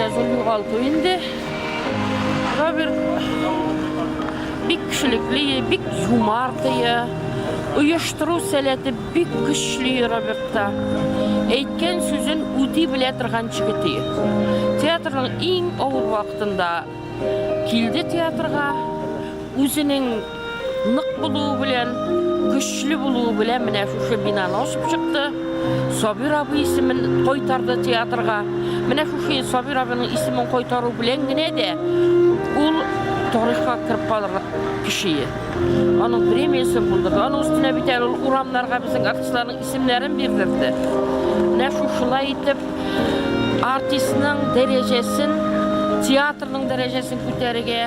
әлбәттә, зур югалту инде. Роберт бик кешелекле, бик юмарт, оештыру сәләте бик көчле Робертта. Әйткән сүзен үти белә торган җегет. Театрның иң авыр вакытында килде театрга, үзенең нык булуы белән, көчле булуы белән менә шушы бинаны ачып чыкты. Сабир абый исемен кайтарды театрга. Менә шушы Сабир абыйның исемен кайтару белән генә дә ул тарихка кереп калырлык кеше. Аның премиясен булдырды. Аның өстенә бит әле ул урамнарга безнең артистларның исемнәрен бирдерде. Менә шушылай итеп артистның дәрәҗәсен, театрның дәрәҗәсен күтәрергә,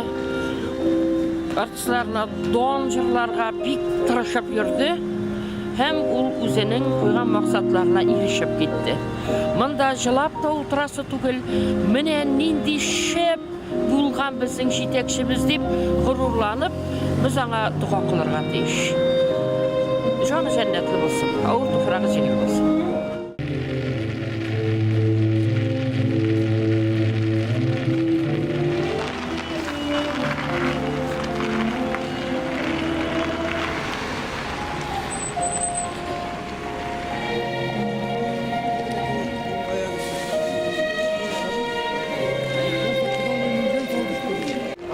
артистларны дан җырларга бик тырышып йөрде һәм ул үзенең куйган максатларына ирешеп китте. Монда җылап та утырасы түгел, менә нинди шәп булган безнең җитәкчебез дип горурланып, без аңа дога кылырга тиеш. Җаны җәннәтле булсын, авыр туфрагы җиңел булсын.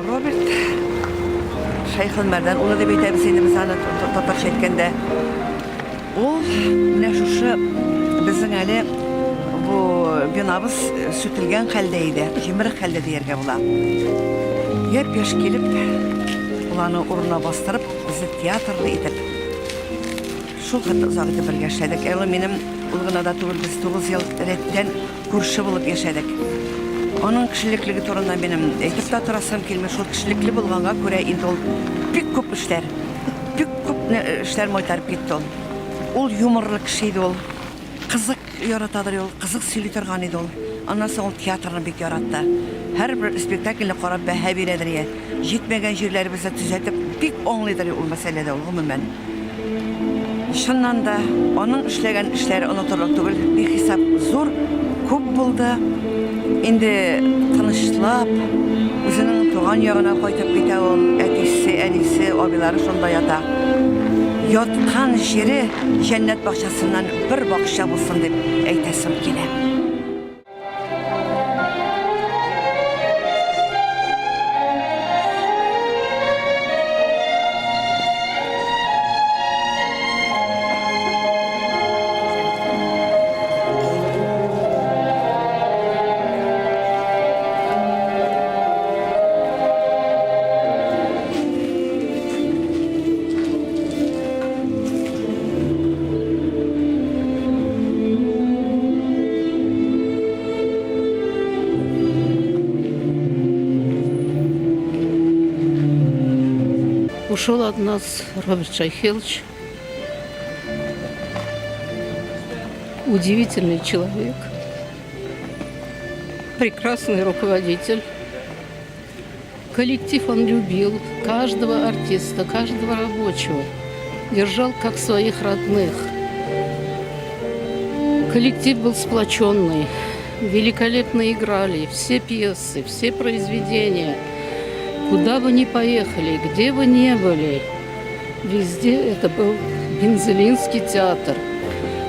Роберт Шәйхелмәрдән улы дип әйтәбез инде без аны татарча әйткәндә. Ул менә шушы безнең әле бу бинабыз сүтелгән хәлдә иде, җимерек хәлдә дияргә була. Япь-яшь килеп, ул аны урынына бастырып, безне театрлы итеп, шул хәтле озак итеп бергә эшләдек. Әле минем ул гына да түгел, без 9 ел рәттән күрше булып яшәдек. Аның кешелеклеге турында минем әйтеп тә торасым килми. Шул кешелекле булганга күрә инде ул бик күп эшләр, бик күп эшләр майтарып китте ул. Ул юморлы кеше иде ул. Кызык яратадыр ул, кызык сөйли торган иде ул. Аннан соң ул театрны бик яратты. Һәрбер спектакльне карап бәһа бирәдер иде. Җитмәгән җирләребезне төзәтеп бик аңлыйдыр ул мәсьәләдә ул гомумән. Чыннан да, аның эшләгән эшләре онытырлык түгел, бихисап зур, күп булды. Инде тынычлап, үзенең туган ягына кайтып китә ул, әтисе, әнисе, абыйлары шунда ята. Яткан җире җәннәт бакчасыннан бер бакча булсын дип әйтәсем килә. Ушел от нас Роберт Шайхелович. Удивительный человек, прекрасный руководитель. Коллектив он любил, каждого артиста, каждого рабочего. Держал как своих родных. Коллектив был сплоченный, великолепно играли все пьесы, все произведения. Куда бы ни поехали, где бы ни были, везде это был Мензелинский театр.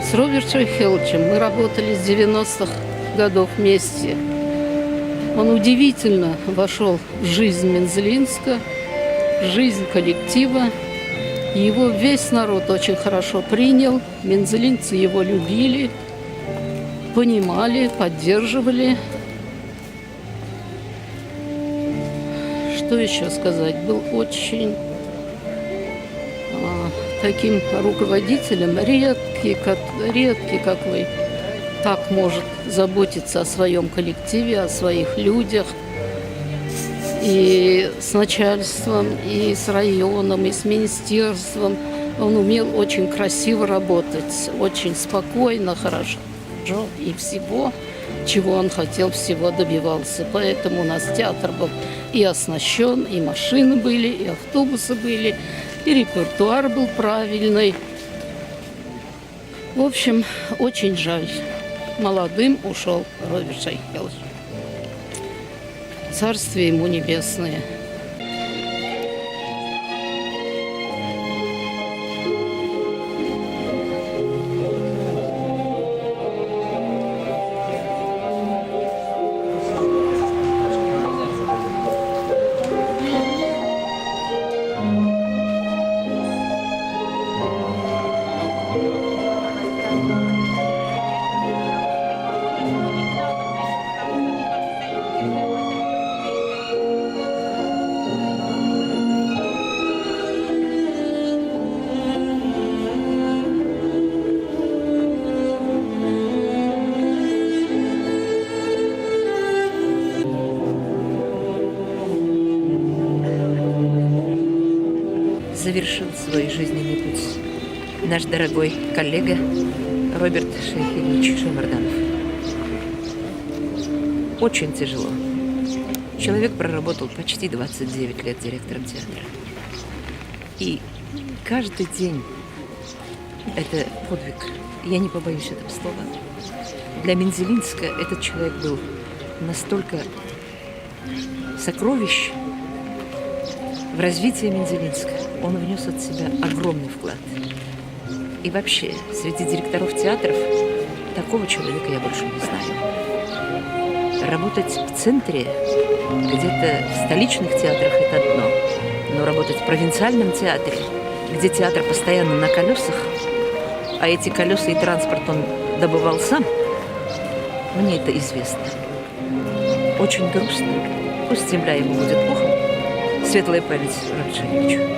С Робертом Хелчем мы работали с 90-х годов вместе. Он удивительно вошел в жизнь Мензелинска, в жизнь коллектива. Его весь народ очень хорошо принял. Мензелинцы его любили, понимали, поддерживали. Что еще сказать? Был очень таким руководителем, редкий, как, редкий какой так может заботиться о своем коллективе, о своих людях. И с начальством, и с районом, и с министерством. Он умел очень красиво работать, очень спокойно, хорошо. И всего, чего он хотел, всего добивался. Поэтому у нас театр был и оснащен, и машины были, и автобусы были, и репертуар был правильный. В общем, очень жаль. Молодым ушел Роберт Шайхелович. Царствие ему небесное. Завершил свой жизненный путь наш дорогой коллега Роберт Шайхиевич Шаймарданов. Очень тяжело. Человек проработал почти 29 лет директором театра. И каждый день это подвиг. Я не побоюсь этого слова. Для Мензелинска этот человек был настолько сокровищ в развитии Мензелинска. Он внес от себя огромный вклад. И вообще, среди директоров театров такого человека я больше не знаю. Работать в центре, где-то в столичных театрах это одно, но работать в провинциальном театре, где театр постоянно на колесах, а эти колеса и транспорт он добывал сам, мне это известно. Очень грустно. Пусть земля ему будет пухом. Светлая память Роберту Шаевичу.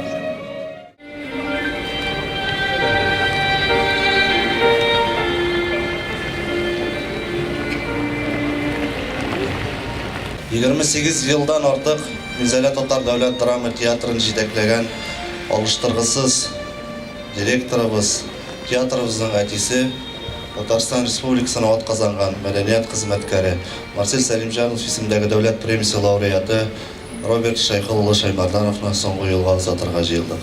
28 елдан артык Минзәлә татар дәүләт драма театрын җитәкләгән алыштыргысыз директорыбыз, театрыбызның әтисе, Татарстан Республикасының атказанган мәдәният хезмәткәре, Марсель Сәлимҗанов исемендәге дәүләт премиясе лауреаты Роберт Шәйхел улы Шәймәрдановны соңгы юлга озатырга җыелдык.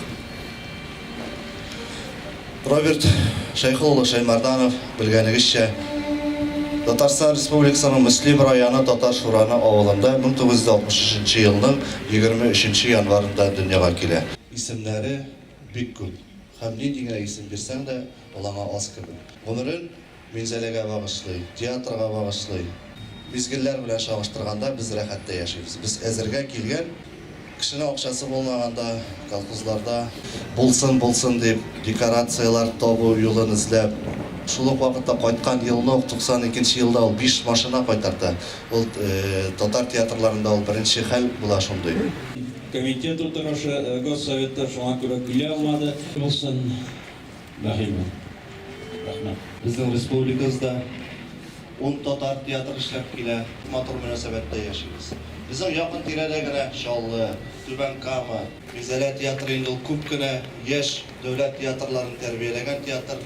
Роберт Шәйхел улы Шәймәрданов, белгәнегезчә, Татарстан Республикасының Мөслим районы Татар Шураны авылында 1963 елның 23 январында дөньяга килә. Исемнәре бик күп. Һәм нинди генә исем бирсәң дә, ул аңа аз кебек. Гомерен Минзәләгә багышлый, театрга багышлый. Мизгелләр белән чагыштырганда без рәхәттә яшибез. Без әзергә килгән кешенең акчасы булмаганда, колхозларда булсын, булсын дип, декорацияләр табу юлын эзләп, шул ук вакытта кайткан елны ук, 92 нче елда ул биш машина кайтарта. Ул татар театрларында ул беренче хәл була шундый. Комитет утырышы Госсоветта, шуңа күрә килә алмады. Булсын, Рәхимов. Рәхмәт. Безнең республикабызда ун татар театры эшләп килә. Матур мөнәсәбәттә яшибез. Безнең якын-тирәдә генә Чаллы, Түбән Кама, Минзәлә театры инде ул күп кенә яшь дәүләт театрларын тәрбияләгән театр.